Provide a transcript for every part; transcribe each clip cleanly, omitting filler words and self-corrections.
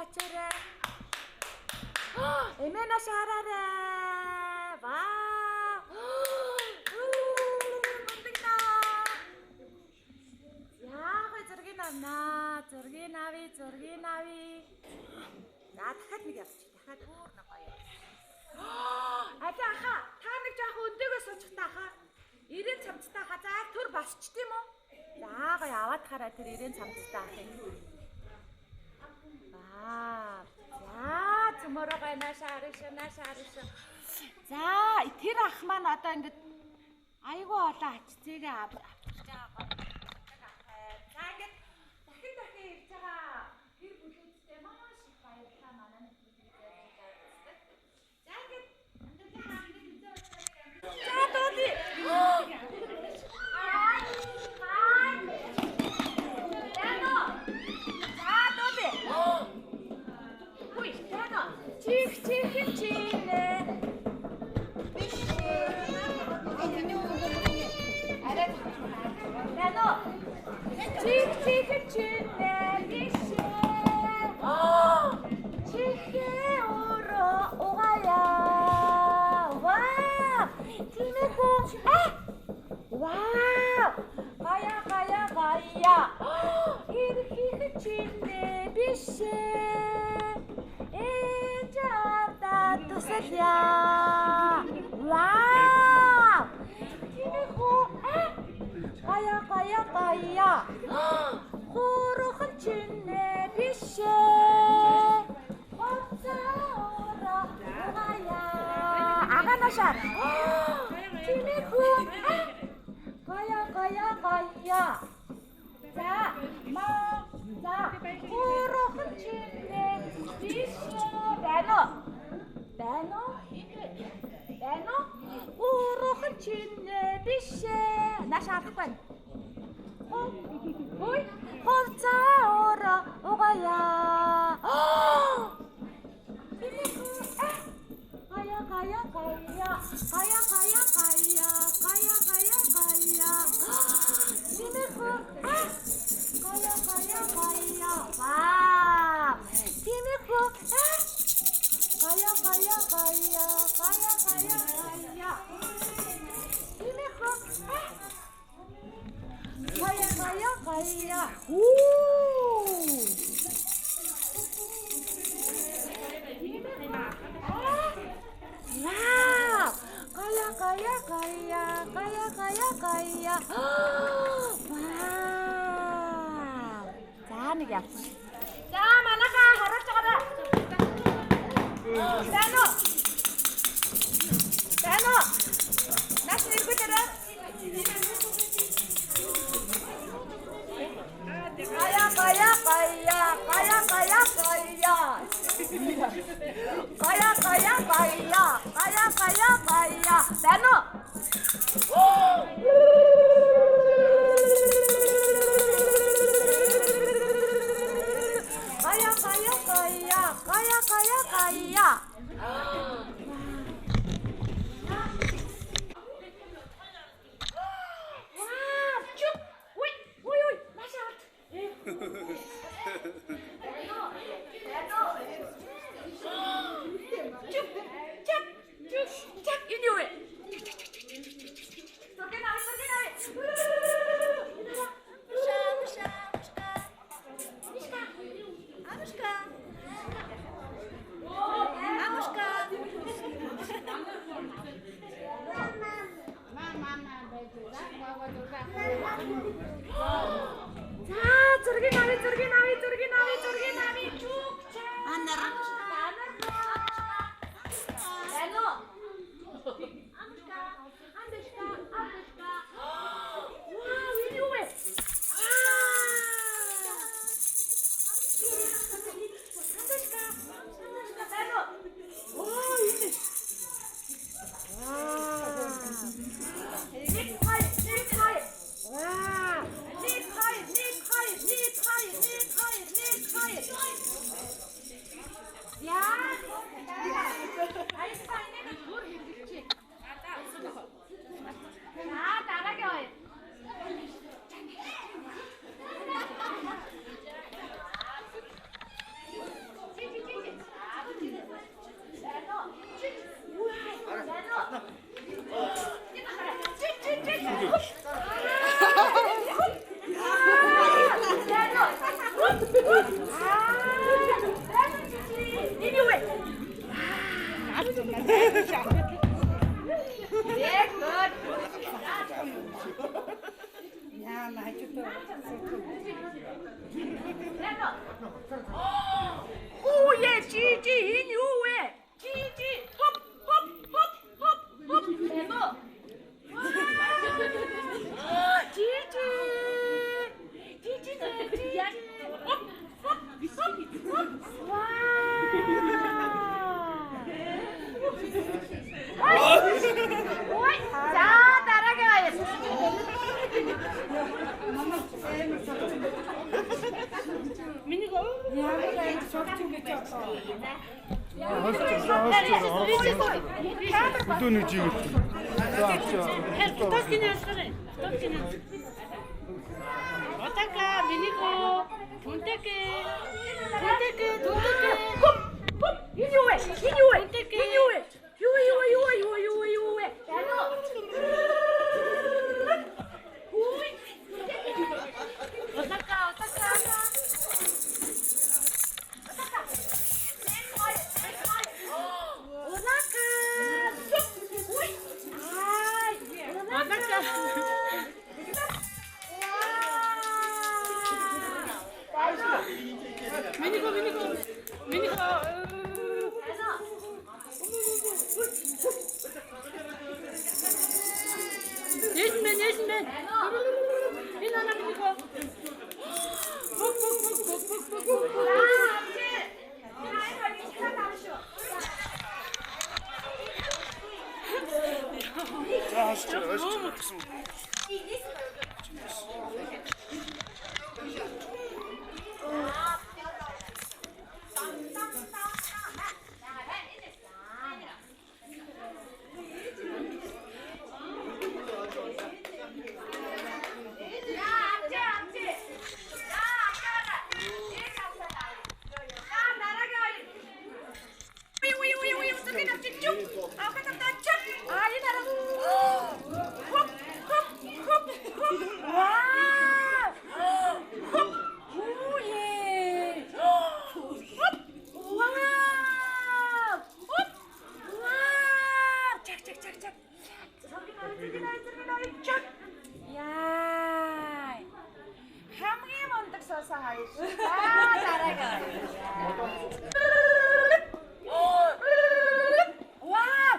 очоорой. Эмээ нааш хараарай. Вау. Мундаг. Яа, гой зургийг авнаа. Зургийг авъя, зургийг авъя. За, дахиад нэг явчих. Дахиад өөр нэг гоё. Алаа аха, та нэг жоохон өндөгөө суучих та аха. Ирээн цамцтай аха. За, төр босч тийм үү? За, гоё аваад хараа тэр ирээн цамцтай ахыг. Аа. За, цөмөрөө гоё наашаа хараа, наашаа хараа. За, тэр ах маань одоо ингэж айгүй олон ач зээгээ авчирч байгаа гоё. За, ингэж дахин дахин ирж байгаа гэр бүлүүдтэй маш их баярлалаа манай нэвтрүүлгийг зориулж. За, ингэж амьдралын хамгийн тэнцвэр болтой. За, дуули. Хай. Хай. Яно. За, дуули. Хүй, яно. Чих чихэн чинэ. Биш. Энэ арай Яно. Чих чихэн чинэ биш. Чихээ өөрөө угаая. Вау! Тимэх үү? А! Вау! Гая гая гая. Хэрхих чинэ биш. Ээж аавдаа тусалъя. Вау! Тимэх үү? А! Гая гая гая. Хурхан чинэ биш. Хоцоороо угаая. Агаанашаа. Тимэх үү? Гая гая гая. За, ма за хурхан чинэ биш. Байна уу? Байна уу? Байна уу? Хурхан чинэ биш. Нааш харахгүй байна. Хөөе, хувцаороо угаая. Гая гая гая. Гая гая гая. Гая гая гая. Тимэх үү? Гая гая гая. Вау! Тимэх үү? Гая гая гая. Гая гая гая. Тимэх үү? Гая гая гая. Уу! Вау! Гая гая гая. Гая гая гая. Вау! За, нэг явчих. За, манайхаа харуулж байгаарай. Байна уу? Байна уу? Наас нэргүүлээрэй. Гая гая гая. Гая гая гая. Гая гая гая. Гая гая гая. Байна уу? Гая гая гая. Гая гая гая. Вау! Чүп! Ой, ой, ой, наашаа авт. Чүп, чап, чүп, чап, энэ юу вэ? Зургийг авъя, зургийг авъя. Мыша, мыша, мышка. Мышка. Амушка. Амушка. За, зургийг авъя, зургийг авъя, зургийг авъя, зургийг авъя. Чүп, чап. Анар. Байна уу? Амушка, амушка, амушка. Вау, энэ юу вэ? Аа! Амушка, амушка, байна уу? Оо, энэ. Вау. Нэг, хоёр, нэг, хоёр. Вау. Энэ юу вэ? Яг гол. Яа, хажууд. Хүүе жижи энэ юу вэ? Жижи хоп хоп хоп хоп хоп. Эмо. Жижи. Жижи жижи. Хоп хоп хоп хоп. Вау. Ой, за дараагийн хоёр. Миний ямар аяг согч гэж бодсон. Өдөөний жигэт. За авчаа. Отака, минико, түнтэкэ, түнтэкэ, түнтэкэ. Хоп хоп. Энэ юу вэ? Энэ юу вэ? Энэ юу вэ? Юу вэ? Юу вэ? Юу вэ? Юу вэ? Юу вэ? Юу вэ? Байна уу? Хүй. Отака, отака. Унака. Үй. Ай. Отака. Минико, минико. Минико. Нээсэн бэ, нээсэн бэ. Энэ ана минико. Бүк бүк бүк бүк бүк бүк. За хашч хашч гэсэн. Яа. Хамгийн мундаг суусан хоёр. За дараагийн. Вау!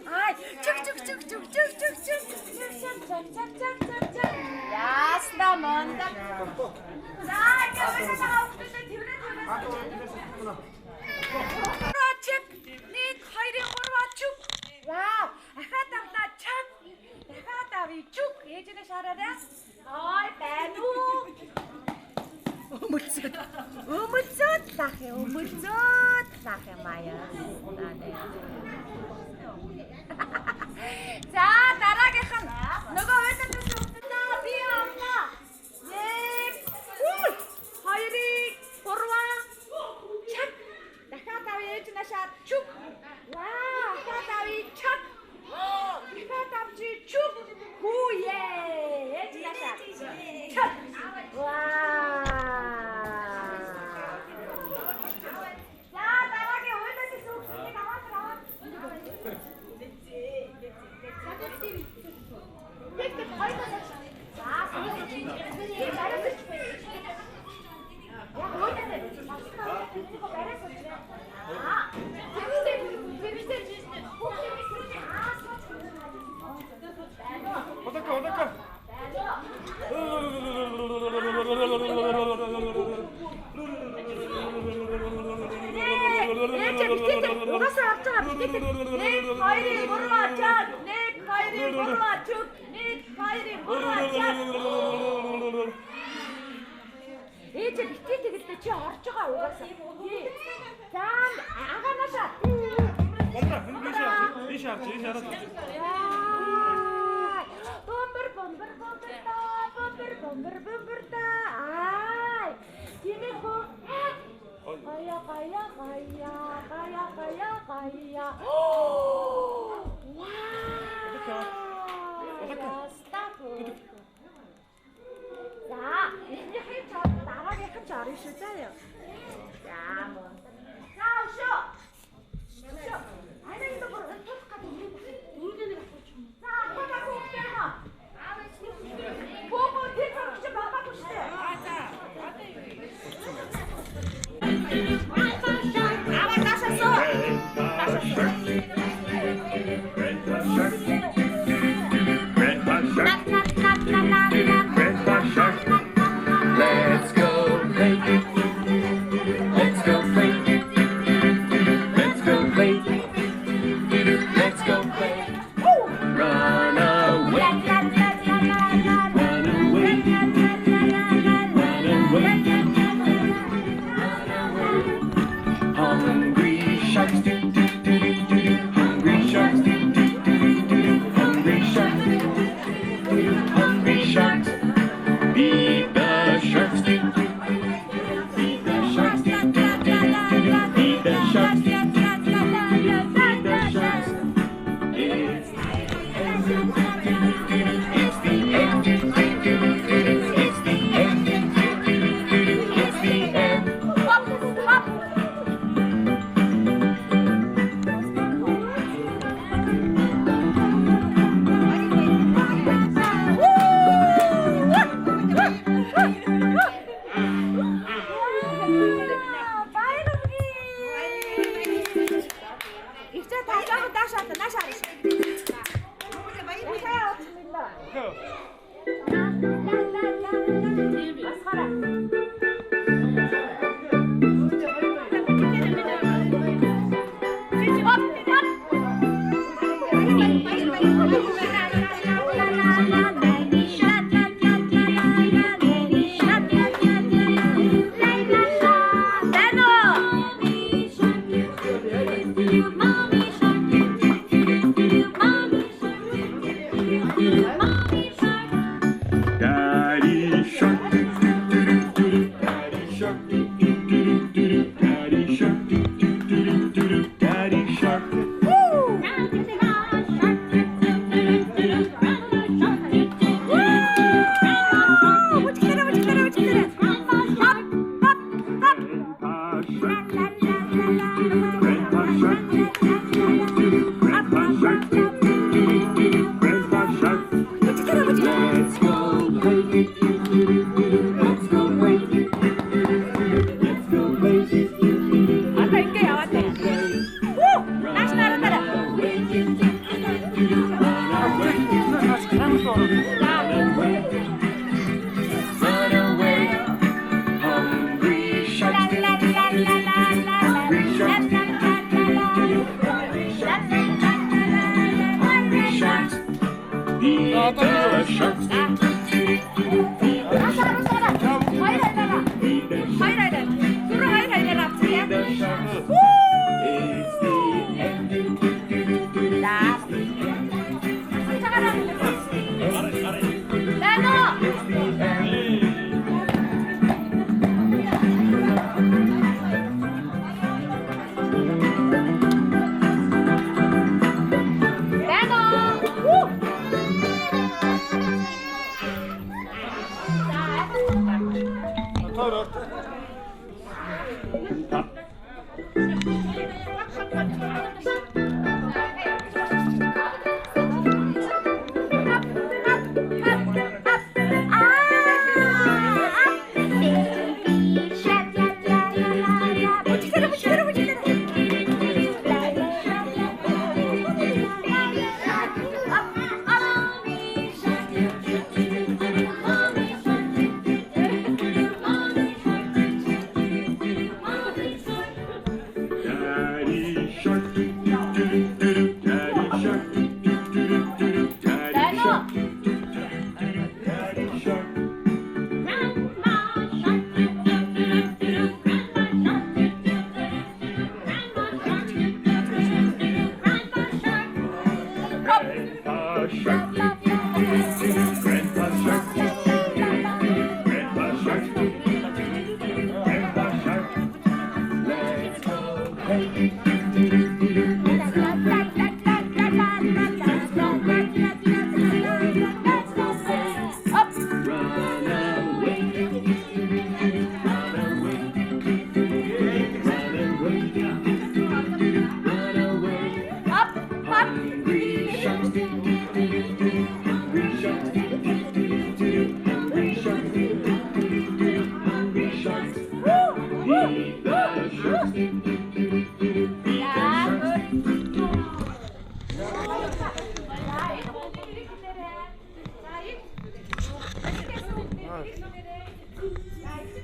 Ай, чүк чүк чүк чүк чүк чүк чүк чүк чүк чүк чүк чүк чүк чүк. Ясна мундаг. За, ингээд байгаа хүмүүсээ тэрвэр тэрвэр. Чик. 1 2 3 чүк. Вау! Ахаад авлаа чак. Дахиад авъя чүк. Ээжээ шаараарай. Ой, байна уу? Өмөлцөөд. Өмөлцөөд лах юм. Өмөлцөөд лах юм аа. За, дараагийнх нь нөгөө уйлан өвдөлөө би авлаа. 1 2 3 чак. Дахиад авъя ээж нашаар чүк. Вау, дахиад авъя чак. Дахиад авчи чүк. Хүүе. Ээж нашаар. Чак. Вау. За, дараагийн уйлан сүхснийг аваад аваад. Отака, отака. Угаасаа авч байгаа битээ. 1 2 3 чак. 1 2 3 чүк. 1 2 3 чак. Ээж битээ тэгэлдэ чи орж байгаа угаасаа. За агаанасаа. Бомбра, энэ биш авч, биш авч, биш хараад. Яа. Бомбер бомбер бомбер та, бомбер бомбер бомбер та. Ай. Тимээ хөө. Гая гая гая гая гая гая. Вау. Mommy shark. Daddy shark do do do do do. Daddy shark do do do do do. Daddy shark do do do do do. Daddy shark. Grandpa shark do do do do do. Grandpa shark do do do do. Бүжиглээрэй, бүжиглээрэй, бүжиглээрэй. Grandpa shark. Хоп, хоп. Grandpa shark. Grandpa shark do do do do. Grandpa shark do do do do. Grandpa shark. Бүжиглээрэй, бүжиглээрэй. Let's go play do do do do do. Let's go play do do do do. Let's go play do do do do. Одоо ингэ яваад байна. Хүү! Нааш нараа дараа. Run away, hungry sharks. Do do do do. Hungry sharks. Do do do do. Hungry sharks. Do do do do. Hungry sharks. Eat the sharks. Do do do do. Eat the Нааш sharks. нараа. Хоёр хоёроо. Eat the sharks. Хоёр хоёроо. Түрүү хоёр хоёроо авчихъя. Eat the sharks. It's the end. Do do do do do. За. Цагаараа. Дано. It's the end. Дано. Хүү! Тоор ор. Бүжиглээрэй, бүжиглээрэй, бүжиглээрэй. Daddy shark do do do do do. Daddy shark do do do do do. Daddy Дано. shark do do do do do. Daddy shark. Grandma shark do do do do do. Grandma shark do do do do. Grandma shark do do do do. Grandpa shark. Grandpa shark do do do do. Grandpa shark do do do do. Grandpa shark do do do do. Grandpa shark. Let's go play do do do do do. Let's go play. Let's go play. Let's go play. Хоп. Run away, do do do do do. Run away, do do do do. Run away, do do do do. Run away. Хоп. Хоп. Hungry sharks, do do do do do. Hungry sharks, do do do do. Hungry sharks, do do do do. Hungry sharks. Eat the sharks, do do do do. Eat the sharks. За энэ бүгдийг хэлээрэй. За энэ хэлээрэй. За энэ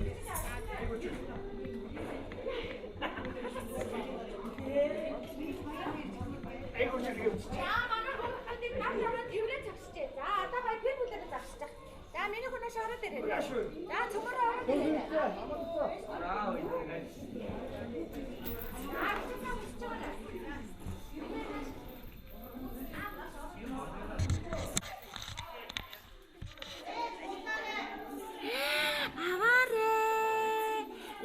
За манай хүүхдүүдийг нам намаа тэрврээ завсчээ. За одоо гай тэр бүлээрээ завсчих. За миний хүнээс ороод ирээ. За цөмөр ороод ирээ. За хүсэж байгаа. Аваарэ.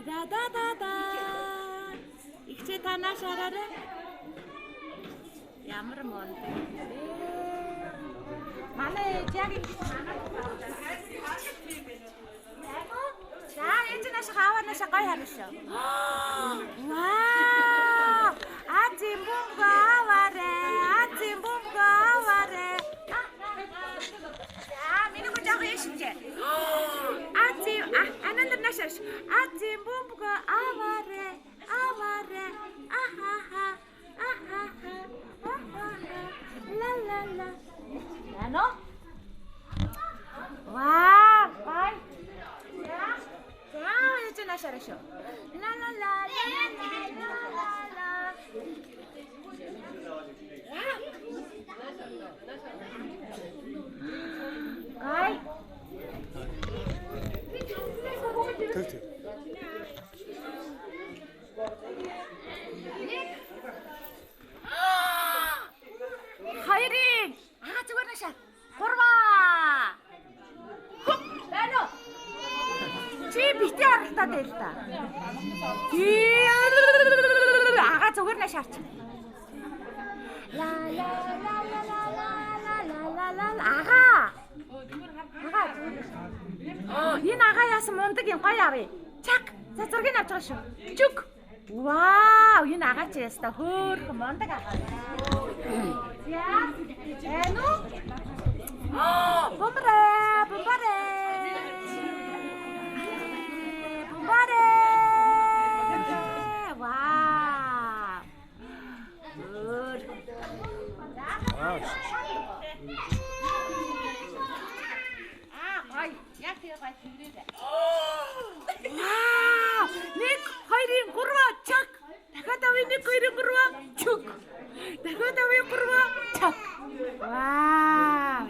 Да да да да. Игчээ та нааш хараарай. Ямар мундаг вэ? Манай ээж яг ингэж манай За ээж нааш хааваа нааш гой харна шүү. Вау! А зимбумга аваарэ. А зимбумга аваарэ. За миний хүн жоох ийшээ. А зим анандар нааш харш. А зимбумга аваарэ. Аваарэ. Ахаха. Ахаха. Ахаха. Ла ла ла. Нано? Вау, бай. За. За, ээж нааш хараа шүү. Ла ла ла ла ла ла ла. Гай. Тэг тэг. Хоёрын. Аа зүгээр наашаа. сонирхолтой дээ л да. Тий. Агаа зүгээр на шаарч. Ла ла ла ла ла ла ла ла ла агаа. Агаа зүгээр. Энэ агаа яасан мундаг юм гоё авъя. Чак. За зургийг авч байгаа шүү. Чүк. Вау, энэ агаа чи яста хөөрхөн мундаг агаа. За. Эну? Бомбарэ, бомбарэ. Бомбарэ. Вау. Өөр. Аа, гоё. Яг тэгээ гоё тэрээрээ. Вау! 1 2 3 чак. Дахиад авъя 1 2 3 чүк. Дахиад авъя 3 чак. Вау!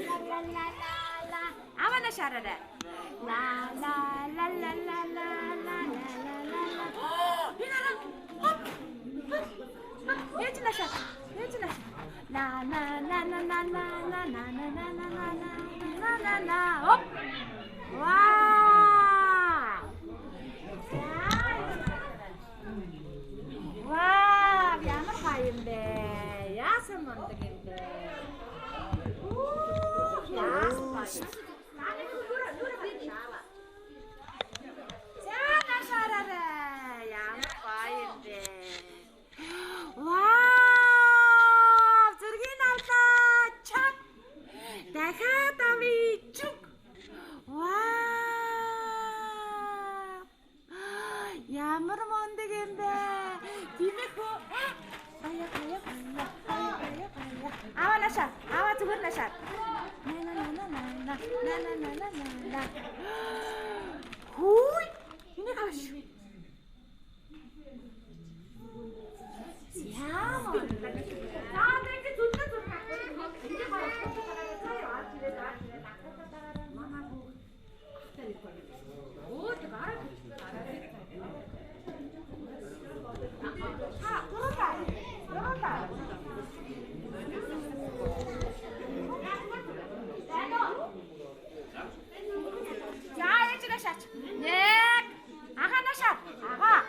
Ла ла ла ла. Авана шарара. Ла ла ла ла ла ла ла ла ла ла. Энэ араа. Хоп. Ээж наашаа. Ээж наашаа. На на на на на на на на на на на на на на на. Оп. Вау! Вау, ямар гоё юм бэ? Яасан мундаг юм бэ? Үу, яасан гоё. За, наашаарай. Ямар гоё юм бэ? Вау! Зургийг авлаа. Чак. Дахиад авъя. Чүк. Вау! Ямар мундаг юм бэ? Тимэхүү. Ая ая ая ая ая. Аваа наашаа. Аваа зүгээр наашаа. На на на на на на на на на на. Хүй! Энийг авах шүү. Ямар. За ингэ зүллээ зүллээ. Энийг авах. За яваад ирээд аваад ирээд ахтаа мама бүх. Ахтаа нэг байна. Өө тэг гараад гараад. Та гурлаа. Гурлаа. За яаж наашаач. 1 агаа наашаа. Агаа.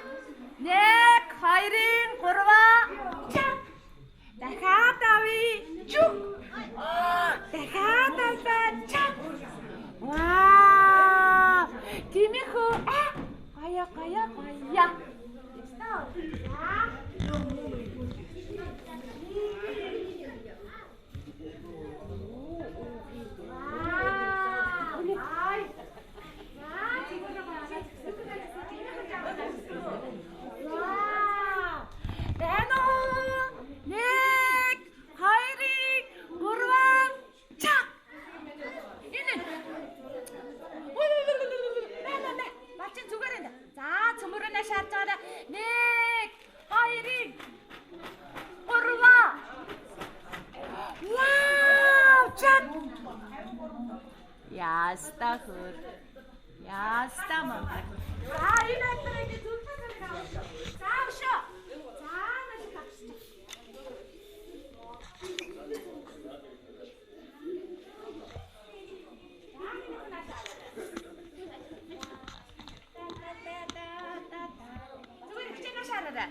1 2 3 чак. Дахиад авъя. Чүк. Дахиад авлаа. Чак. Вау! Тимэхүү. Гая гая гая. Яста хөр. Яста маа. За энэ өдөр ингэ зүллээ зэрэг авах. За өшөө. За маш их авчих. Зүгээр хичээнэ шаараарай.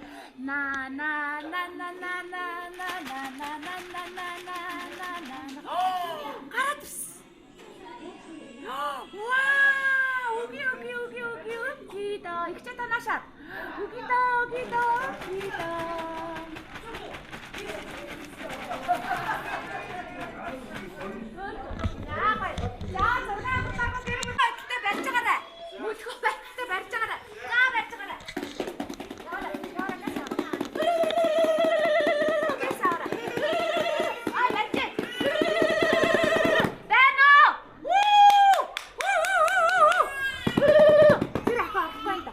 На на на на на на на на на на на на на на на. Гараад ирсэн. Вау! Үги үги үги үги үги да. Ихчээ та наашаа. Үги да үги да үги да. За зураг авах тэр байдалтай барьж байгаарай. Мөлхөө байдалтай барьж байгаарай. За барьж байгаарай. Яваа яваа наашаа. Гэсаара. Ай барьж. Бэнэ. Тэр ах ахгүй да.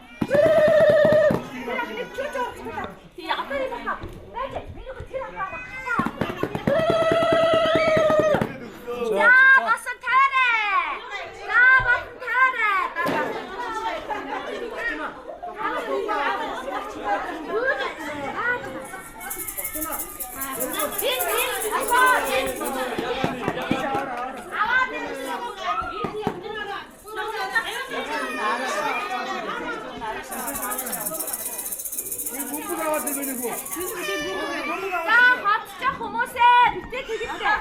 За хотчих хүмүүсээ битээ тэгэлтэй.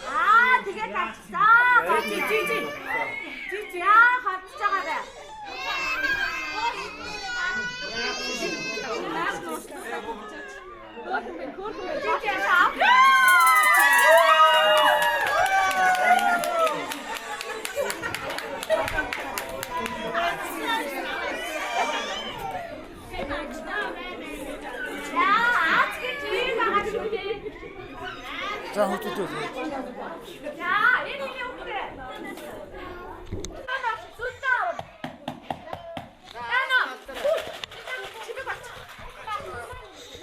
Аа тэгээд авчихсан. Чи чи чи. Чи чи яа хотч байгаа бэ? Чи чи яа. За хүүхдүүд. За энэ миний хүүхдээ. Тана зүтээ ав. Тана. Чимээ бач.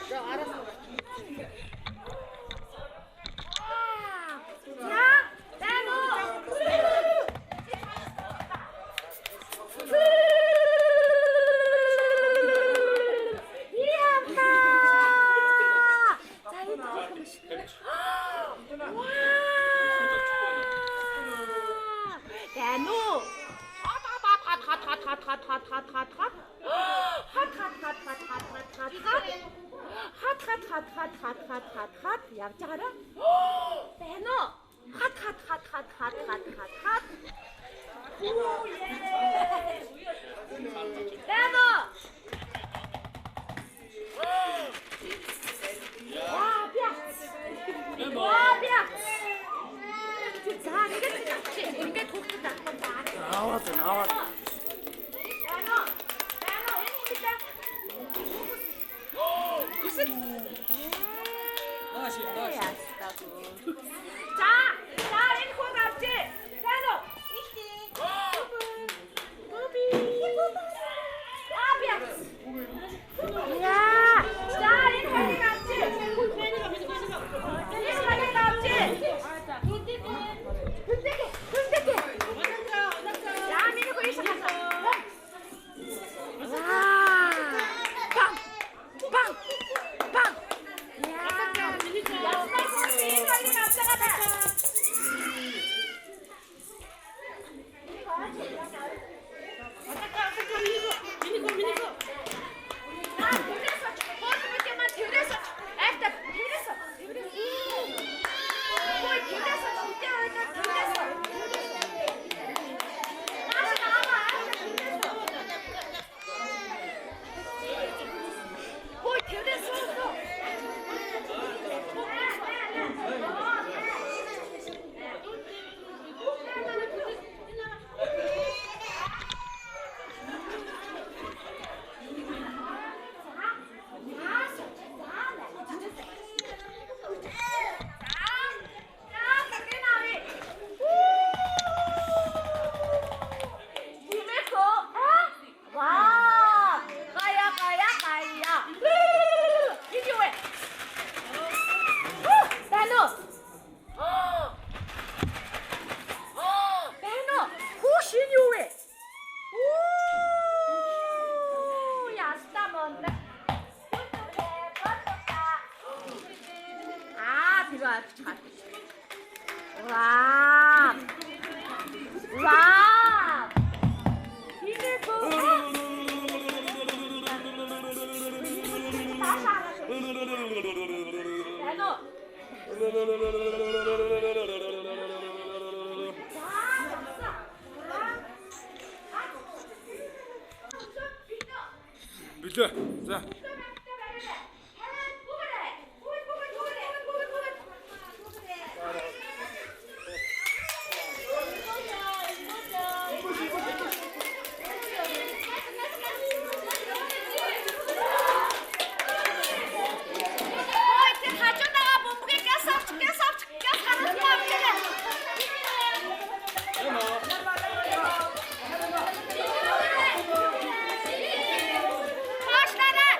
За араас нь. За тана. Ямта. За энэ юм шиг. Дану. Хат хат хат хат хат хат хат хат хат хат. Хат хат хат хат хат хат хат хат. Хат хат хат хат хат хат хат хат. Явж байгаарай. Дану. Хат хат хат хат хат хат хат хат. Дану. Ваа би. Ваа би. За ингээд ингээд хүүхдэд авах юм. Аваад байна, аваад. Дану. Дану энэ юм бэ? Хүсэл. Нааш, нааш. За, за энэ хүүг авчи. Дану. Буби. Аа би. Яа. За энэ хүүгийг авчи. Энэ хүүгийг авчи. Хүндэгэ, хүндэгэ. За миний хүү ийш хасаа. Ваа. Бам. Бам. Бам. Яа. Яснаа энэ хоёрыг авч байгаа даа. Аа, тэрээс оч. Хөөс юм аа, тэрээс оч. Айта, тэрээс оч. Тэрээс. Хөөе, тэрээс оч. Үдээ ойлоо, тэрээс оч. Нааш наама, айта, тэрээс оч. Хөөе, тэрээс оч. Вау! Вау! Дану. Билээ. За. Ой, тэр хажууд байгаа бөмбөгийг гяс авч, гяс авч, гяс гаргах юм авчираа. Хоошлаарай.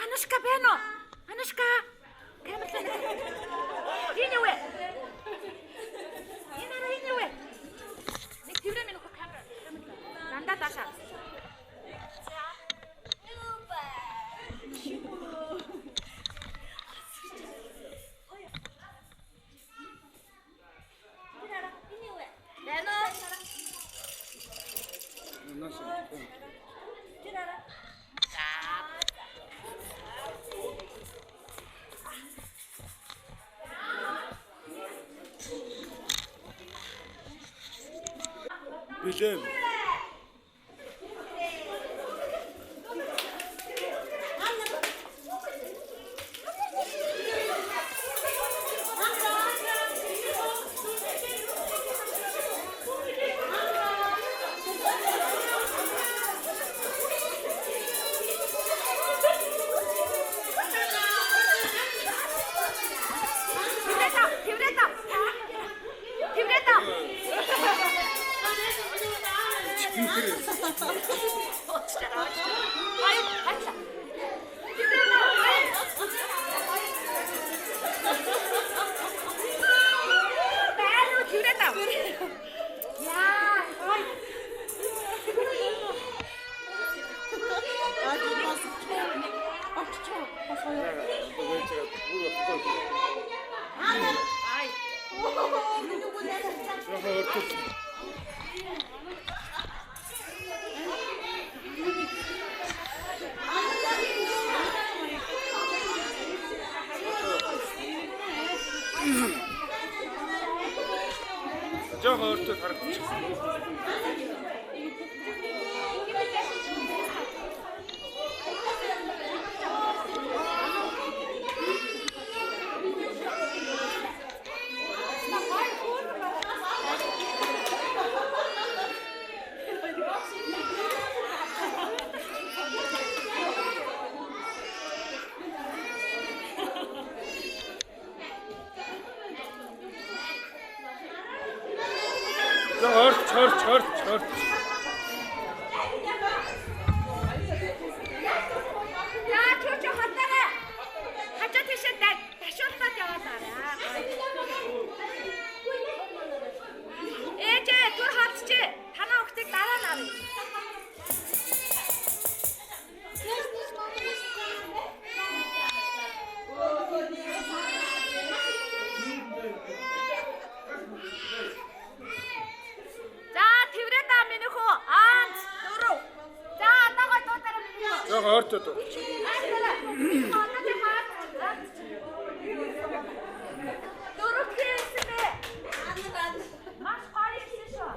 Анушка байна уу? Анушка. Камер руу. Энэ юу вэ? Энэ арай энэ юу вэ? Нэг тэрэ минь нөхөр камер. Дандаа даашаа. Билээ. Тэрэ та. Тэр та. Яа, ой. Жохоо өөртөө харагдчих. За орч орч орч орч. За чүү чүү хатаарай. Хажуу тийшээ ташуултаад яваалаа. Ээжээ түр холдчихээ. Танаа хүүхдийг дараа нь авъя. За тэрврээ даа миний хүү. Аанц дөрөв. За одоо гой дуудараа миний хүү. Жохоо өөртөө дуу. Дөрөв хийсэн бэ? Маш гоё ирсэн шүү.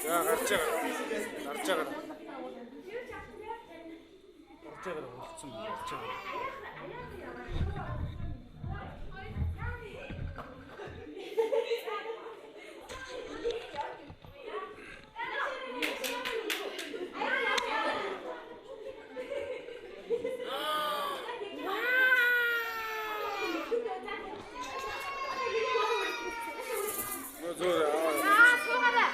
За гарч байгаа. Гарч байгаа. Гарч байгаа болцсон гарч байгаа. Нөө зөө аа. За суугаарай.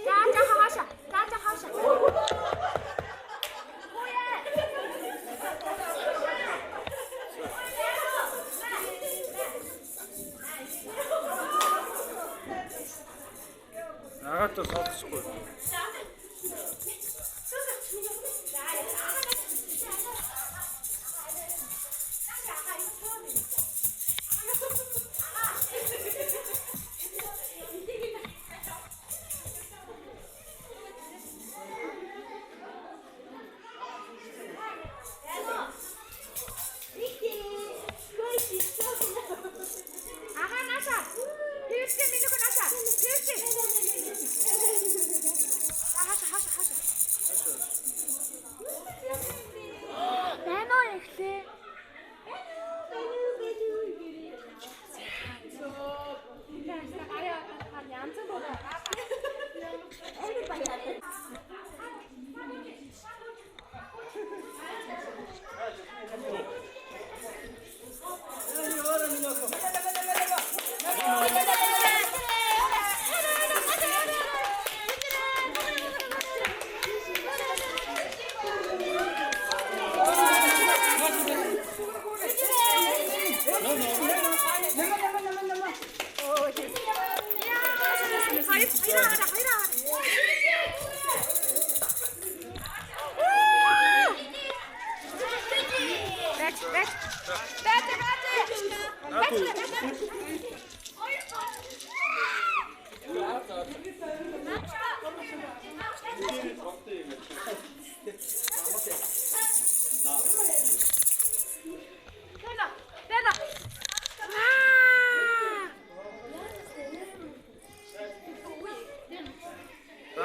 За за хаашаа. За за хаашаа. Агаатаа содсохгүй.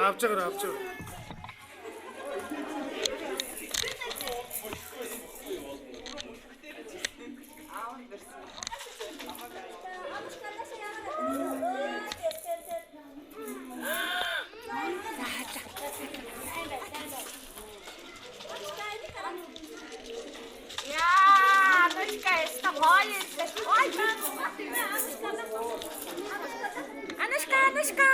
Авч байгаа авч байгаа. Яа, Анушка яста гоё юм. Анушка, Анушка.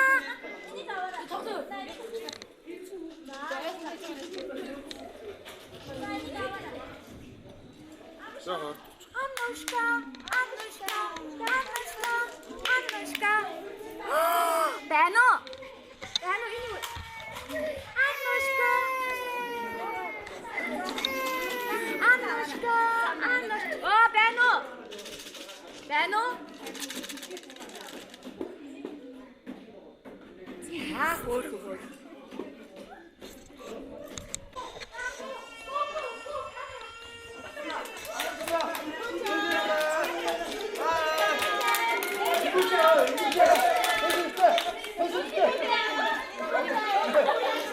За хоо. Анушка, Анушка, Анушка, Анушка. Байна уу? Байна уу энэ юу? Анушка. Анушка, Анушка. Оо, байна уу? Байна уу? За, хөөх хөөх.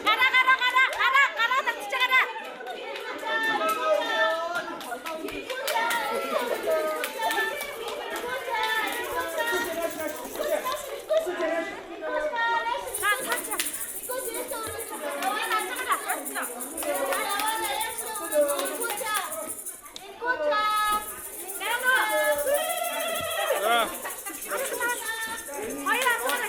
Гараа гараа гараа гараа гараа татчих гараа. За цаашаа. За. Хоёр асуугаа.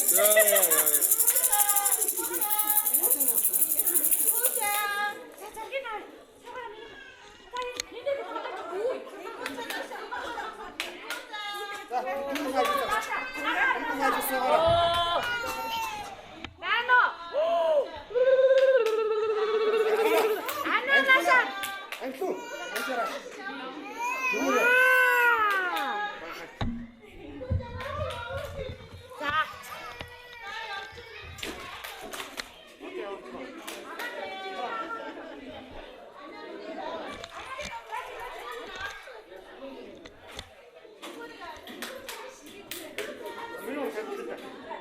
За яа яа. За зургийг авъя. Цагаараа миний. За энэ нэг бодож Байна уу? Ананасаа. Анлуу. Анчаараа. За. Миний хатдаг.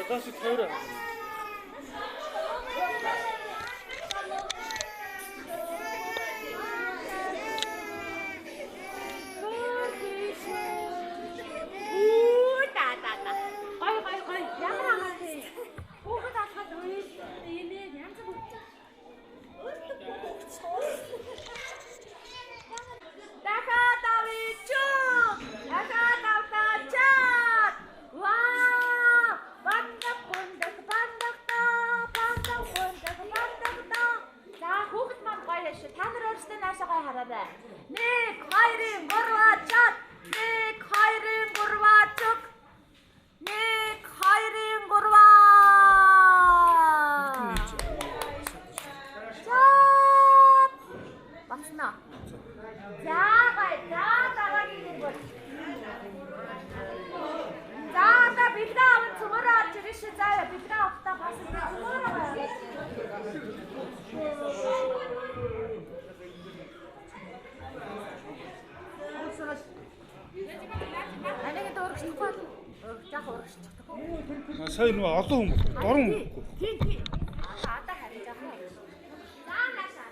Даач тавиураа. Үу та та та. Гой гой гой. Ямар агаа вэ? Хүүхэд алхаад үйл инээ янз бүр. Дахиад авъя чүү. Дахиад авлаа чаа. Ваа! Бандаг гундаг бандаг та бандаг гундаг бандаг та. За хүүхэд маань гоё шүү. Та нар өөрсдөө наашаа гоё хараарай. 1 2 3 чат. 1 2 3 чүк. 1 2 3. Чат. Басна. За гоё. За дараагийн юм бол. За одоо бэлгээ аван цөмөрөө орж ирнэ шүү. За бэлгээ авахдаа бас цөмөрөө гоё. Анагийн дөрөгчлөхгүй жаах өргөжчихдаг. Сая нөгөө олон хүн болох. Дорн хүн болохгүй. Тийм тийм. Одоо харин жаахан. За наашаа.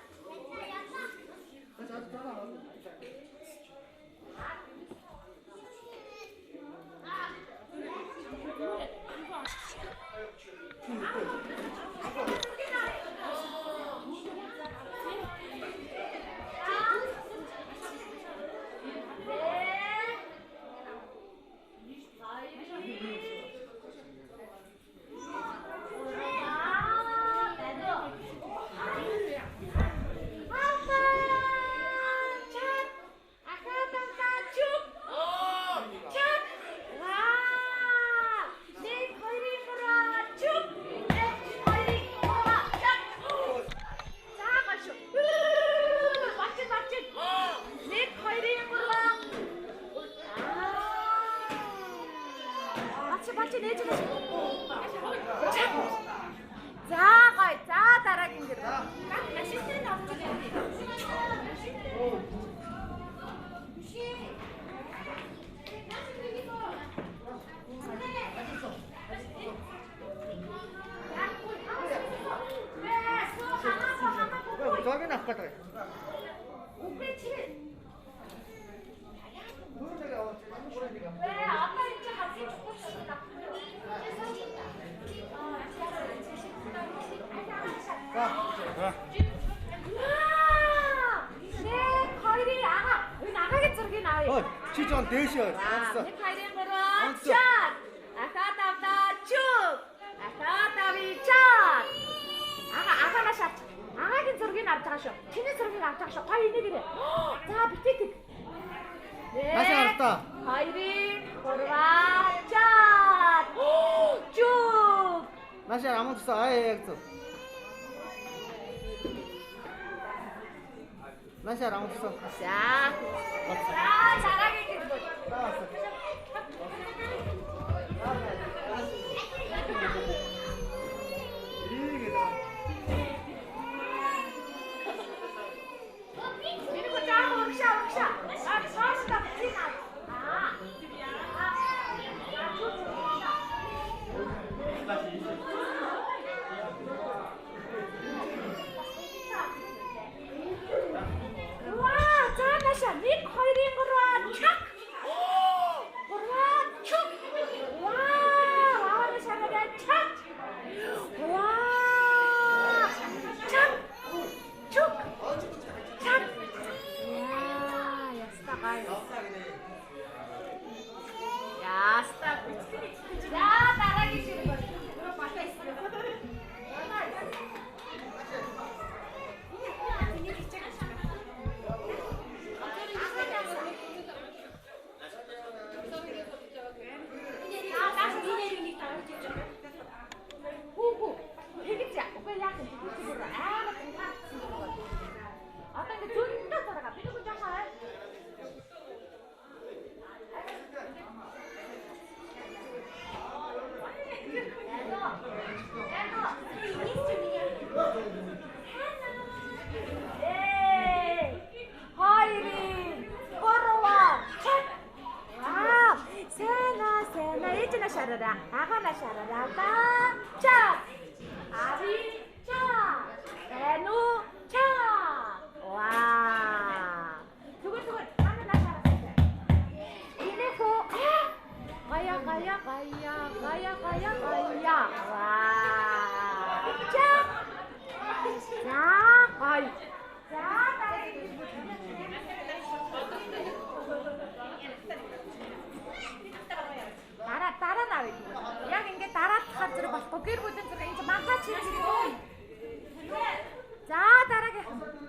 За гоё. За дараагийн гэр. Машинтай нь орж ирээ. Зургийг авах гэдэг. Үгүй чи. Бэ одоо энэ чи хамгийн чухал шүү дээ. За. Нэг хоёрын ага. Энэ агагийн зургийг авъя. Ой, чи жоон дээшээ. 1 2 3 чат. Ахаад авлаа чүп. Ахаад авъя чат. Ага агаанаас авч. Агагийн зургийг авч байгаа шүү. Чиний зургийг авч байгаа шүү. Гоё энийгэрээ. За битээ. Наашаа хартаа. 2 3 чат. Чүп. Наашаа аман тусаа аа яг зөв. Наашаа аман тусаа. За. За дараагийн гэр бүл. Миний хөө жаахан урагшаа урагшаа. А цааш та тийм аа. Ваа, за наашаа 1 2 3 чак. Гоё. За дараагийн гэр бүл. Дараа дараа нь авъя. Яг ингээд дараалахаар зэрэг болохгүй. Гэр бүлийн зэрэг энэ мангаач хийж ирээ. За дараагийнх.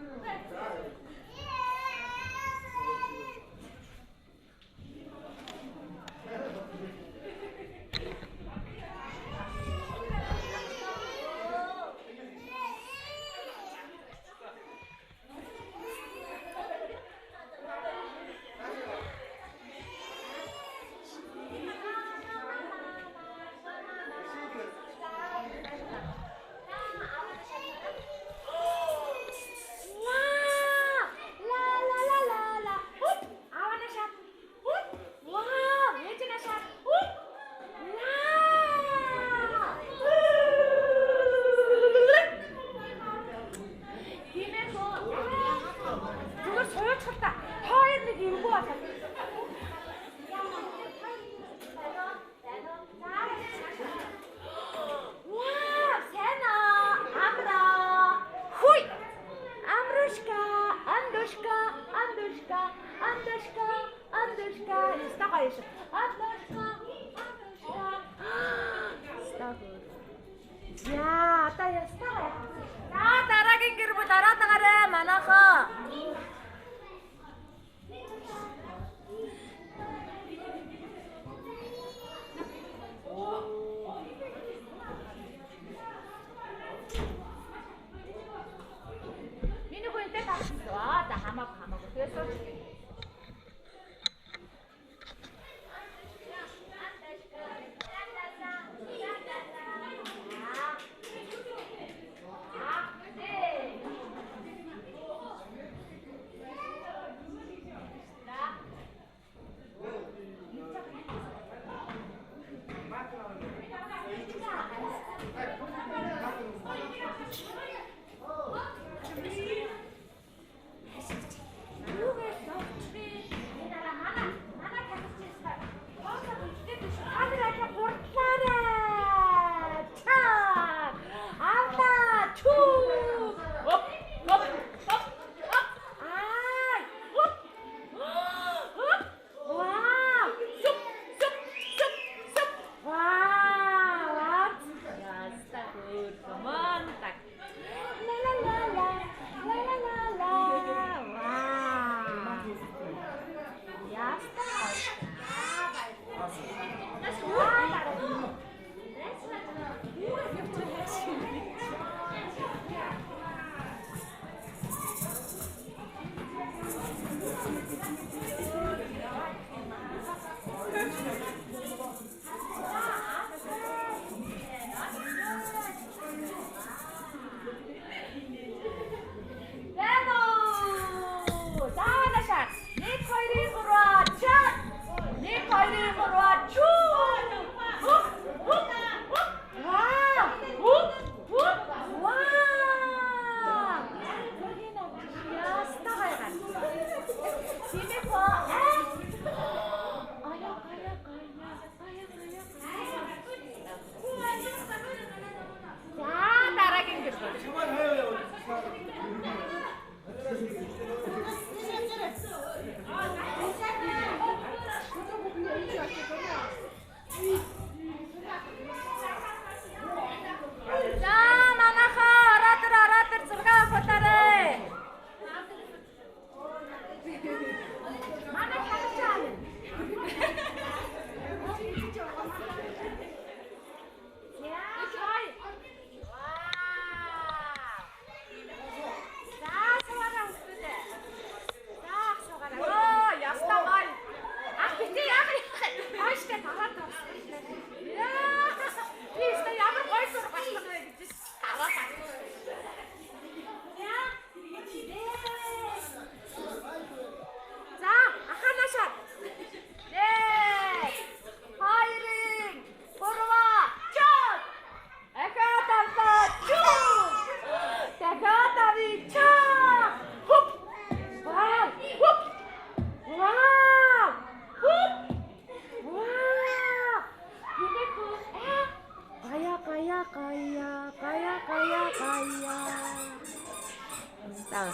За.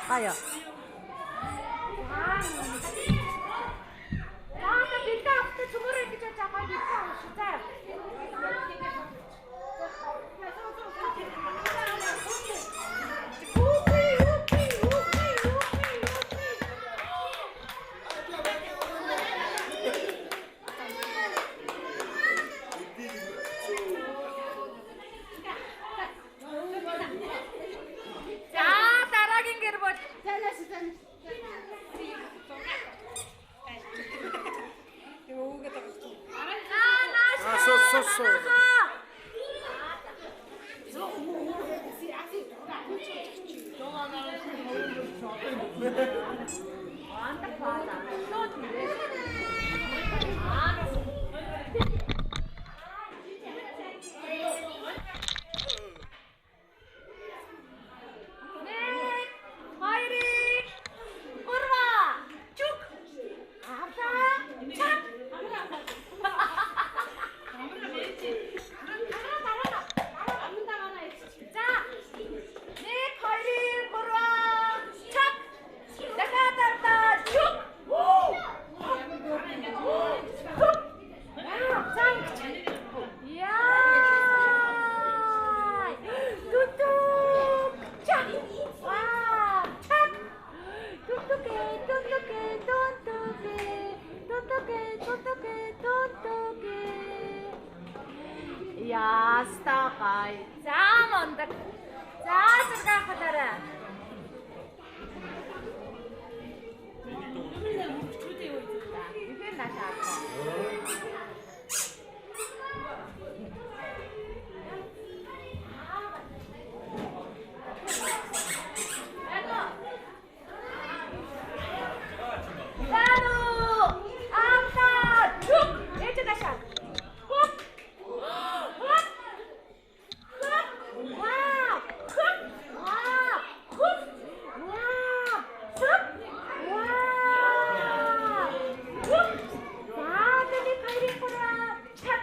Гоё. За одоо бэлгээ авах цөмөрөө ингэж яаж байгаа бэлгээ авах шүү. За. За дараагийн гэр бүл. За нааш. А суу суу суу. Нэг, хоёр, гурван, чүк. Авлаа. Чак. За. Нэг, хоёр, гурван, чак. Дахиад авлаа. Чүк. Хүп. За ингэж. Яа. Тутук. Чак. Вау. Чак. Тутуке, тутуке, тутуке. Тутуке, тутуке, тутуке. Ястагай. За мундаг. За зураг авахлаарай. Тэгэхээр нааш авах. Зану! Авлаа! Чүк! Ээж наашаа. Хоп! Хоп! Хоп! Вау! Хоп! Вау! Хоп! Вау! Хоп! Вау! Хоп! За, тэний хоёрын гурав. Чак!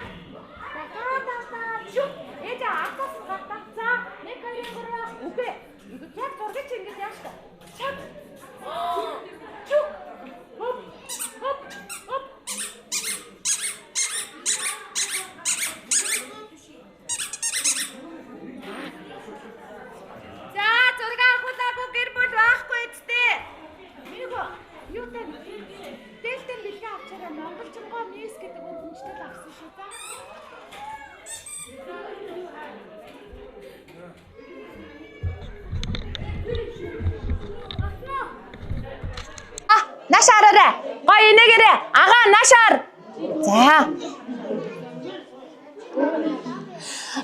Дахиад авлаа. Чүк! Ээж артаас нь гартаа. За, нэг хоёрын гурав. Үгүй. Яг зургийг чи ингэж яаш та. Чак! Чүк! Хоп! Хоп! Хоп! За, зураг авахулаагүй гэр бүл байхгүй үсттэй. Минийхөө юутай дээлтэй бэлгээ авчаараа Монголчингоо мис гэдэг үр хүнчтэл авсан шүү за. А, нааш хараарай. Гоё инээгээрэй. Агаа нааш хар. За.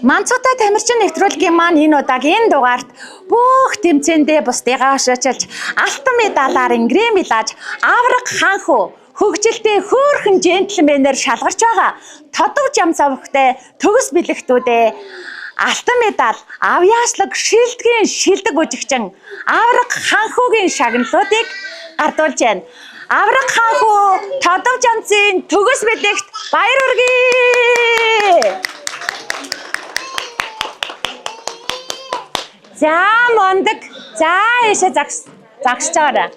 Манцуутай тамирчин нэвтрүүлгийн маань энэ удаагийн дугаарт бүх тэмцээндээ бусдыгаа хошоочилж алтан медалаар ингрийн милаж авраг хаанхүү хөгжилтэй хөөрхөн джентльменээр шалгарч байгаа тодов жам цавхтай төгс бэлэгтүүдээ алтан медаль авьяаслаг шилдгийн шилдэг бүжигчин авраг хаанхүүгийн шагналуудыг гардуулж байна. Авраг хаанхүү тодов жамцын төгс бэлэгт баяр хүргэе! За мундаг. За ийшээ загсаж байгаарай.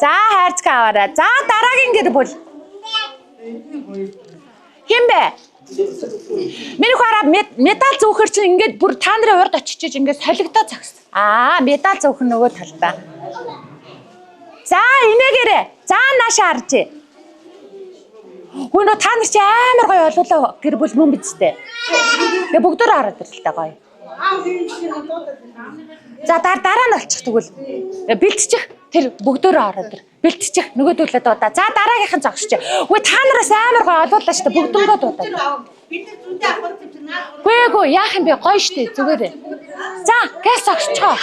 За хайрцаг аваарай. За дараагийн гэр бүл. Хэн бэ? Миний хараа медаль зөөхөр чинь ингээд бүр та нарын урд очиж ингээд солигдоо загс. Аа, медаль зөөх нь нөгөө талдаа. За инээгээрэй. За нааш харж. Хүү нөө та нар чи амар гоё олуулаа гэр бүл мөн биз дээ. Тэгээ бүгдөө хараад ирлээ та гоё. За дараа нь олчих тэгвэл бэлтчих тэр бүгдөө ороод ир. Бэлтчих нөгөөдөлөө дуудаа. За дараагийнх нь зогсож. Үгүй та нараас амар гоё олуулаа шүү дээ. Бүгдөнгөө дуудаа. Бид нар зүйдээ авах юм чинь наа. Үгүй яах юм бэ? Гоё шүү дээ. Зүгээрээ. За газ зогсчихоо.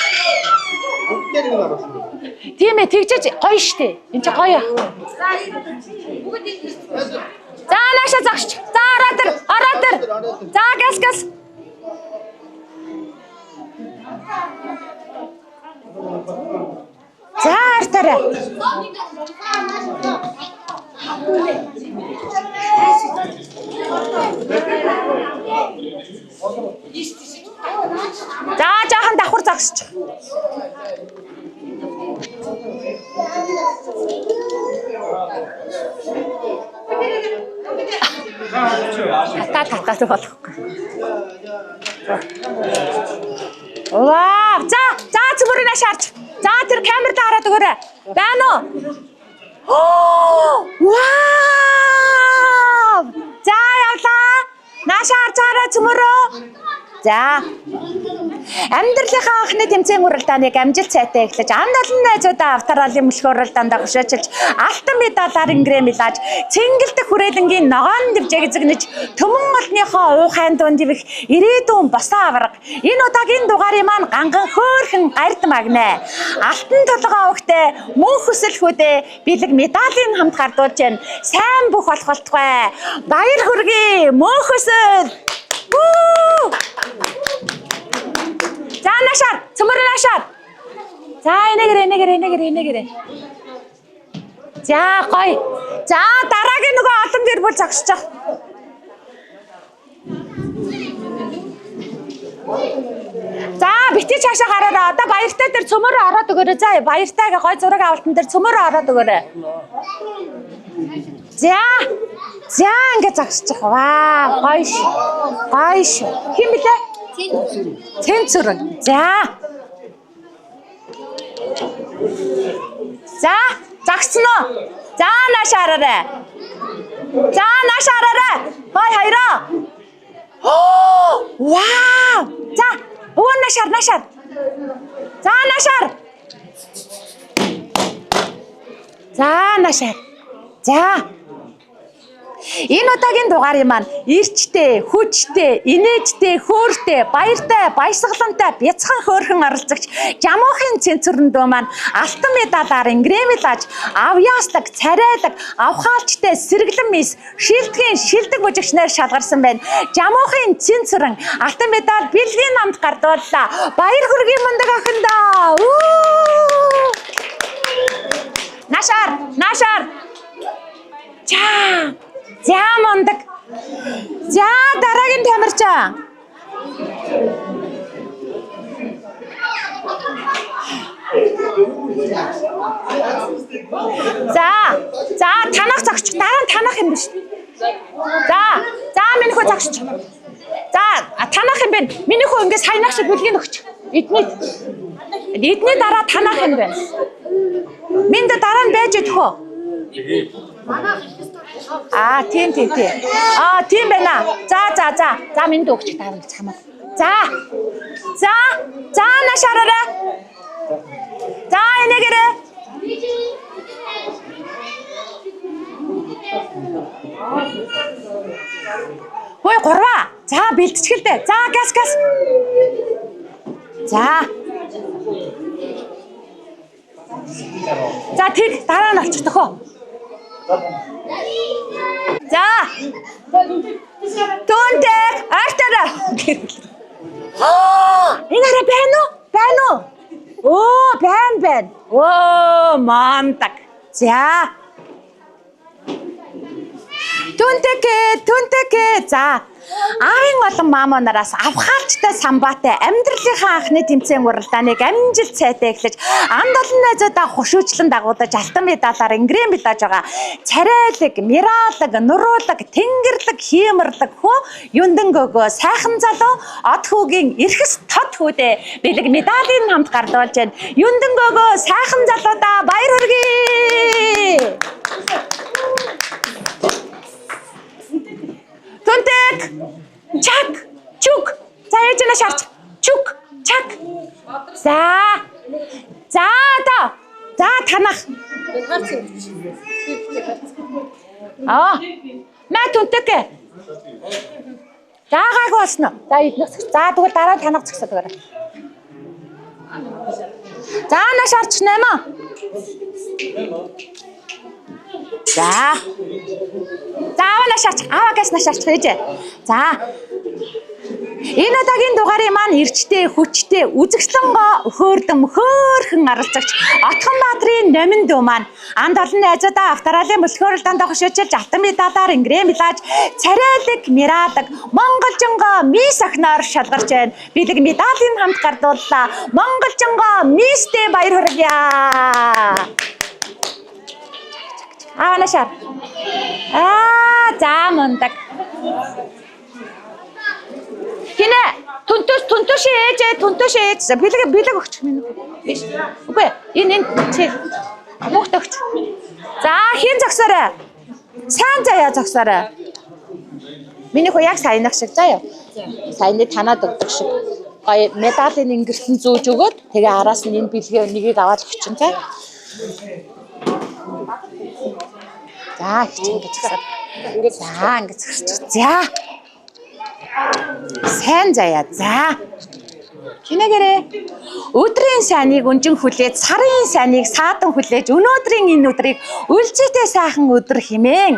Тийм ээ тэгжээж гоё шүү дээ. Энд чи гоё. За наашаа зогсчих. За ороод ир. Ороод ир. За газ газ. За артаарай. За жоохон давхар зогсчих. Татаа болохгүй. Вау! За, за цөмөрөө нааш харж. За тэр камер дээр хараад өгөөрэй. Байна уу? Оо! Вау! За явлаа. Нааш харж хараа цөмөрөө. За. Амьдралынхаа анхны тэмцээн уралдааныг амжилт сайтай эхлэж, анд олон найзуудаа авторалийн мөлхөө уралдаандаа хөшөөчилж, алтан медалаар ингэрээ мэлаж, цэнгэлдэх хүрээлэнгийн ногоон дэвжээг эзэгнэж, төмөн олныхоо уухайн дунд ивэх ирээдүйн босоо авраг. Энэ удаагийн дугаарын маань ганган хөөхөн гард магнаа. Алтан толгой өвхтэй мөн хүсэл хүүдээ бэлэг медалийн хамт гардуулж байна. Сайн бүх болох болтугай. Баяр хүргэе. Мөн хүсэл. Бүү! За наашаар, цөмөр наашаар. За энэгэр энэгэр энэгэр энэгэр. За гоё. За дараагийн нөгөө олон гэр бүл зогсож. За бити цаашаа гараарай. Одоо баяртай дээр цөмөр ороод өгөөрэй. За баяртайгаа гоё зураг авалтан дээр цөмөр ороод өгөөрэй. За. За ингэ зогсчих. Ваа, гоё ш. Гоё ш. Хэн блэ? Цэнцүрэн. За. За, загсан уу? За, нааш хараарай. За, нааш хараарай. Хой хоёроо. Оо, вау. За, өвөө нааш хар, нааш хар. За, нааш хар. За, нааш хар. За. Энэ удаагийн дугаарын маань ирчтэй, хүчтэй, инээдтэй, хөөртэй, баяртай, баясгалантай, бяцхан хөөрхөн оролцогч Жамуухын цэнцүрэндөө маань алтан медалаар ингрэмэл аж, авьяаслаг, царайлаг, авхаалчтай сэргэлэн мис, шилдгийн шилдэг бүжигчнээр шалгарсан байна. Жамуухын цэнцүрэн алтан медаль бэлгийн намд гардууллаа. Баяр хүргэе мундаг охиндоо. Наашаар, наашаар. За. За мундаг. За дараагийн тамирчаа. За. За танах зогсч. Дараа нь танах юм биш. За. За миний хөө зогсч. За танах юм байна. Миний хөө ингэ саянах шиг бэлгийг өгч. Эдний дараа танах юм байна. Минь дараа нь байж идэх үү? Аа тийм тийм тийм. Аа тийм байна. За за за. За минь өгч дараа нь цамаа. За. За. За нааш хараарай. За энэгээрээ. Хөөе гурваа. За бэлтчихэл дээ. За газ газ. За. За тэг дараа нь олчих төхөө. За. Түнтэй артара. Энэ арай байна уу? Байна уу? Оо, байна байна. Оо, мантаг. За. Түнтэкэ, түнтэкэ. За. Аавын олон маама нараас авхаалчтай самбаатай амьдралынхаа анхны тэмцээн уралдааныг амжилт сайтай эхлэж, анд олон найзуудаа хошуучлан дагуулж алтан медалаар ингрэм медалж байгаа. Царайлаг, мираалаг, нуруулаг, тэнгэрλэг, хиймэрлэг хөө юндан гөгөө сайхан залуу од хүүгийн эрхэс тод хүүдээ бэлэг медалийн хамт гардуулж байна. Юндан гөгөө сайхан залуудаа баяр хүргэе. Түнтэк, чак, чүк. За ээж нь шарч. Чүк, чак. За. За одоо. За танах. Аа. Маа түнтэк. За гайгүй болсон уу? За идэх. За тэгвэл дараа нь танах згсээд өгөөрэй. За на шарч 8. За. За аваа на шарч. Аваа гэс на шарч ээжээ. За. Энэ удаагийн дугаарын маань эрчтэй, хүчтэй, үзэгслэнгоо хөөрдөм, хөөхөн оролцогч Отгонбаатарын номин дүү маань анд олон найзуудаа Австралийн мөлхөөрөл дандаа хошиочилж алтан медалаар ингэрээ милаж царайлаг, миралаг, монголжонгоо мис охиноор шалгарч байна. Бэлэг медалийн хамт гардууллаа. Монголжонгоо мистэй баяр хүргье. Аа нашаар. Аа за мундаг. Хинэ түнтөс түнтөшөө ээжээ түнтөшөө ээж бэлэг бэлэг өгч минь. Биш. Үгүй энэ энэ чи мөхт өгч. За хин зогсоорой. Сайн заяа зогсоорой. Миний хөө яг саяных шиг заяа. Саяны танаад өгдөг шиг. Гоё медалийн ингэртэн зөөж өгөөд тэгээ араас нь энэ бэлгээ нэгийг аваад өгчин заа. За их чи ингэж зогсоод. За ингэж зогсож. За. Сайн заяа. За. Кинэгэрээ өдрийн сайныг өнжин хүлээж, сарын сайныг саадан хүлээж, өнөөдрийн энэ өдрийг үлзийтэй сайхан өдөр хэмээн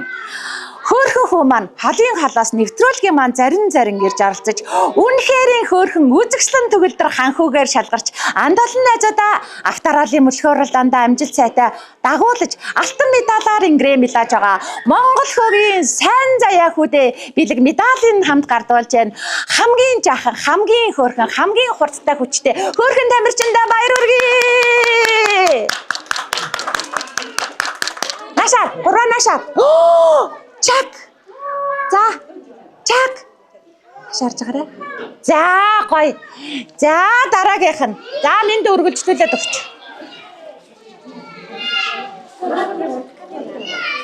хөөрхөн хүү маань холын холоос нэвтрүүлгийн маань зарин зарин ирж оролцож үнэхэрийн хөөрхөн үзэгслэн төгөлдөр ханхүүгээр шалгарч анд олон найзуудаа Австралийн мөлхөөрөл дандаа амжилт сайтай дагуулж алтан медалаар ингэрээ милаж байгаа Монгол хөөгийн сайн заяа хүүдээ бэлэг медалийн хамт гардуулж байна. Хамгийн жаахан, хамгийн хөөрхөн, хамгийн хурцтай хүчтэй хөөрхөн тамирчиндаа баяр хүргэе. Наашаа, гурван наашаа. Чак. За. Чак. Шарж байгаарай. За, гоё. За, дараагийнх нь. За, минь үргэлжлүүлээд өгч.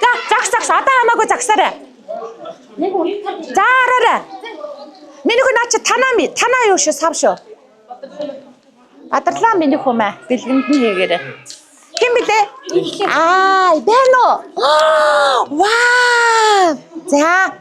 За, загс загс. Одоо хамаагүй загсаарай. За, араарай. Миний хүү наа чи танаа ми, танаа юу шүү, сав шүү. Бадарлаа миний хүү маа. Бэлгэнд нь хийгээрэй. Хэн блэ? Аа, байна уу? Вау! За.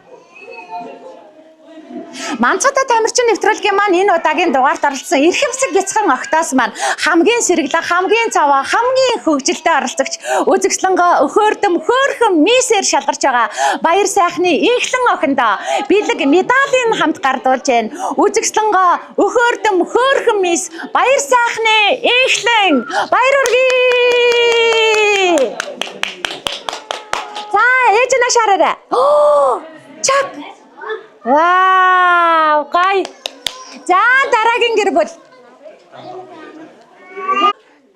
Манцгатай тамирчин нэвтрүүлгийн маань энэ удаагийн дугаарт оролцсон эрхэмсэг бяцхан огтоос маань хамгийн сэргэлэн, хамгийн цаваа, хамгийн хөгжилтэй оролцогч үзэгслэнгөө өхөөрдөм хөөхөн мисээр шалгарч байгаа баяр сайхны инхлэн охиндоо бэлэг медалийн хамт гардуулж байна. Үзэгслэнгөө өхөөрдөм хөөхөн мис баяр сайхны инхлэн баяр хүргэе. За, ээж наашаарай. Чак. Вау, гоё. За, дараагийн гэр бүл.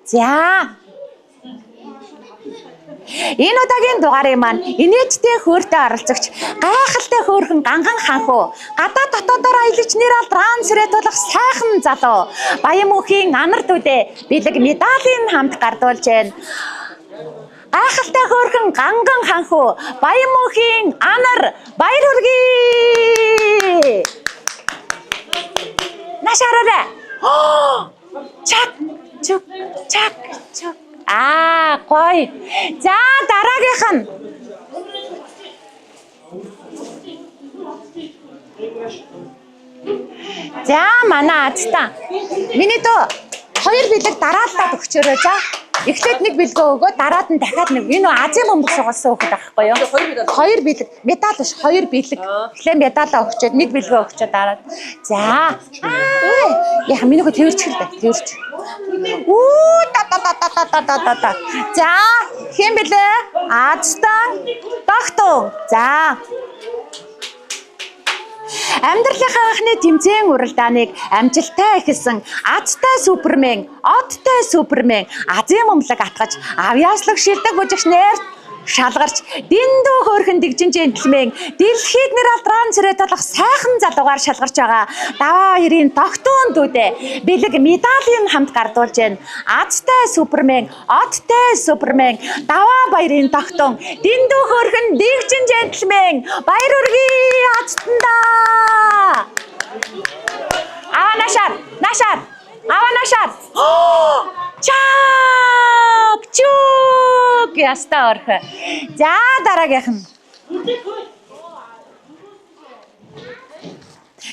За. Энэ удаагийн дугаарын маань инээдтэй хөөртэй оролцогч гайхалтай хөөрхөн ганган ханхуу гадаа дотоодоор аялаж нэр алдрaan сэрээ тулах сайхан залуу Баян мөнхийн анар дүдээ бэлэг медалийн хамт гардуулж байна. Гайхалтай хөөрхөн ганган ханхуу Баян мөнхийн анар баяр хүргэе. Наашаарай. Чак чук чак чук. Аа, гоё. За, дараагийнх нь. За, манай азтаа. Миний дөө хоёр бэлэг дараалаад өгчөөрэй за. Эхлээд нэг бэлгээ өгөө, дараад нь дахиад нэг. Энэ Азийн бөмбөг сугалсан хүүхэд байхгүй юу? Хоёр бэлэг. Медаль биш, хоёр бэлэг. Эхлээд медалаа өгчөөд нэг бэлгээ өгчөө дараад. За. Яа, миний хөө тэрч хэл дээ, тэрч. Үү та та та та та та та та. За, хэн бэлээ? Азтан доктор. За. Амьдралынхаа анхны тэмцээн уралдааныг амжилттай эхэлсэн азтай супермен, одтой супермен Азийн бөмбөлөг атгаж авьяаслаг шилдэг бүжигчнээр шалгарч дэндүү хөөрхөн дэгжин джентльмен дэлхийд нэр алдрaan цэрээ толох сайхан залуугаар шалгарч байгаа даваа хоёрын тогтун дүүдээ бэлэг медалийн хамт гардуулж байна. Азтай супермен, одтой супермен даваа баярын тогтун дэндүү хөөрхөн дэгжин джентльмен баяр хүргэе азтандаа. Аваа наашаар, наашаар, аваа наашаар. Чак чук яста орхо. За, дараагийнх нь.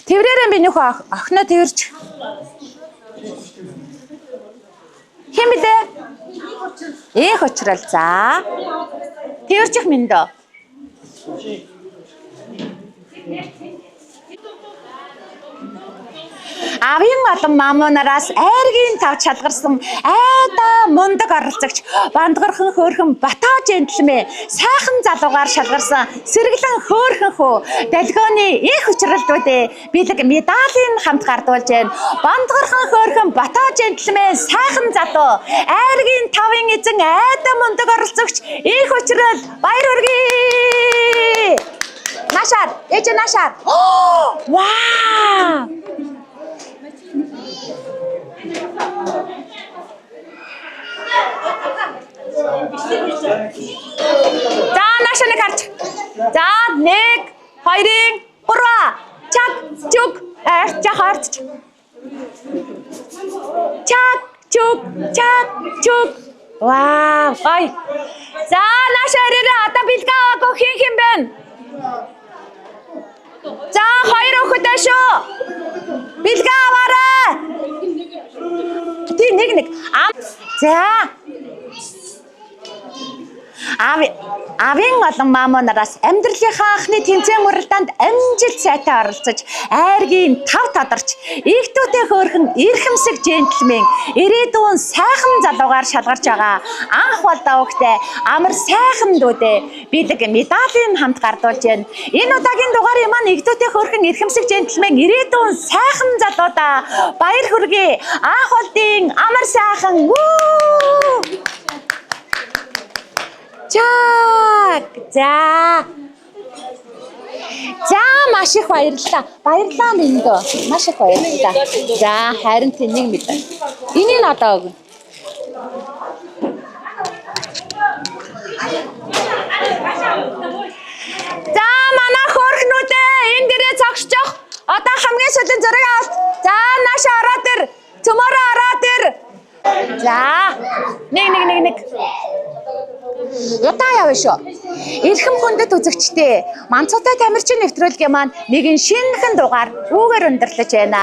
Тэрвэрээрээ би нөхөө охиноо тэрч. Хэн блэ? Ээх учрал. За. Тэрчих минь дөө. Авын олон мамуунараас айргийн тав чалгарсан айдаа мундаг оролцогч бандгархан хөөрхөн Батаа жентэлмэн сайхан залуугаар шалгарсан сэргэлэн хөөрхөн хөө долгионы их учралдуудээ бэлэг медалийн хамт гардуулж байна. Бандгархан хөөрхөн Батаа жентэлмэн сайхан залуу айргийн тавын эзэн айдаа мундаг оролцогч их учрал баяр хүргэе. Наашаар, ээж наашаар. Вау! За наашаа нэг харч. За 1 2 3 чаг чүг арч хардч. Чаг чүг чаг чүг. Вау, гоё. За наашаа ирээрээ одоо бэлгээ аваагүй хин хин бэ? За хоёр өхөдөө шүү. Бэлгээ аваарай. Тий нэг нэг. За Авын олон маамуунараас амьдралынхаа анхны тэмцээн уралдаанд амжилт сайтай оролцож, айргийн тав тодорч, игтүүтэй хөөрхөн эрхэмсэг джентльмен, ирээдүйн сайхан залуугаар шалгарч байгаа анх болдоо өгтэй амар сайхан дүүдээ бэлэг медалийн хамт гардуулж байна. Энэ удаагийн дугаарын маань игтүүтэй хөөрхөн эрхэмсэг джентльмен ирээдүйн сайхан залуудаа баяр хүргэе. Анх болдын амар сайхан. Вүү! Чаг. За. За маш их баярлалаа. Баярлалаа мэндөө. Маш их баярлалаа. За харин тэнийг мэдэн. Энийг одоо өгнө. За манай хөөрхнүүдээ энэ дээрээ цогсчих. Одоо хамгийн сүүлийн зураг авалт. За наашаа ороод ир. Цөмөрөө ороод ир. За нэг нэг нэг нэг. Удаан явна шүү. Эрхэм хүндэт үзэгчдээ Манцуутай тамирчин нэвтрүүлгийн маань нэгэн шинэхэн дугаар үүгээр өндөрлөж байна.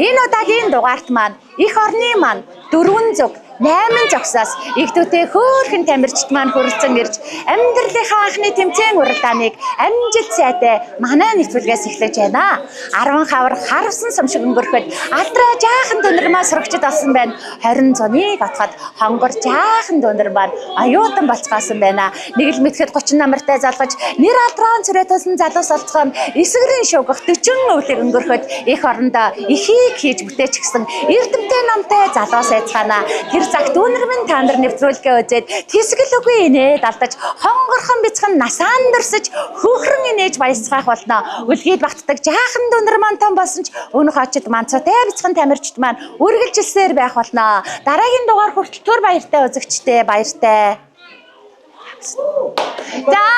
Энэ удаагийн дугаарт маань эх орны маань 4 зүг 8 зогсоос игдүүтэй хөөрхөн тамирчид маань хүрэлцэн ирж амьдралынхаа анхны тэмцээн уралдааныг амжилт сайтай манай нэвтрүүлгээс эхлэж байна. 10 хавар харвсан сум шиг өнгөрөхөд алдраа жаахан дүнэр маань сурагчид болсон байна. 20 зуныг отоход хонгор жаахан дүнэр маань оюутан болцгоосон байна. Нэг л мэтгэд 30 намартай залгаж нэр алдраан цоротосон залуус олцгоон эсгэрийн шугах 40 өвлөг өнгөрөхөд эх орондоо ихийг хийж бүтээчихсэн эрдэмтэй номтой залуус айцгаана. Тэр цагт үнэрмэн та нар нэвтрүүлгээ үзээд тэсгэл үгүй инээд алдаж хонгорхон бяцхан насаан дөрсөж хөөхрөн инээж баясгаах болно. Үлгээд багтдаг жаахан дүнэр маань том болсон ч өнөх очид манцуутай бяцхан тамирчид маань үргэлжилсээр байх болно. Дараагийн дугаар хүртэл түр баяртай үзэгчтэй баяртай. За.